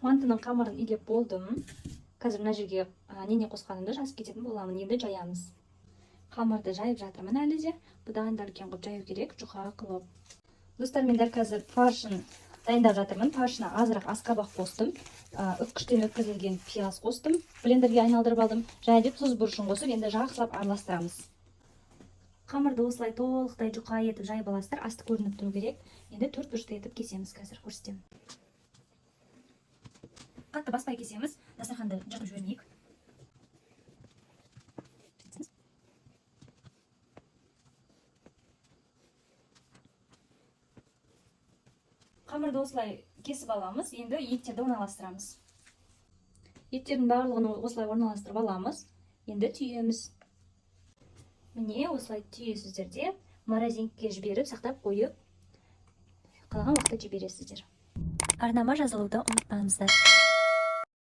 Мантының қамырын илеп болдым. Қазір мына жерге не қосқанымды жазып кететін боламын. Енді жаямыз. Қамырды жайып жатырмын әлі де. Бұдан да үлкен қылып жаю керек, жұқа қылып. Достар, мен дәл қазір фаршын дайындап жатырмын. Фаршына азырақ асқабақ қостым. Үккіштен өткізілген пияз қостым. Блендерге айналдырып алдым. Және де тұз, бұрышын қосып, енді жақсылап араластырамыз. Қамырды осылай толықтай жұқа етіп жайып аласыздар. Асты көрініп тұру керек. Енді төрт бұрышты етіп кесеміз, қазір көрсетемін. Қатты баспай кесеміз. Дастарханды жыртып жібермейік. Қамырды осылай кесіп аламыз. Енді еттерді орналастырамыз. Еттердің барлығын осылай орналастырып аламыз. Енді түйеміз. Міне, осылай түйесіздер де, морозилкаға жіберіп, сақтап қойып, қалған уақытта жібересіздер. Арнама жазылуды ұмытпаңыздар.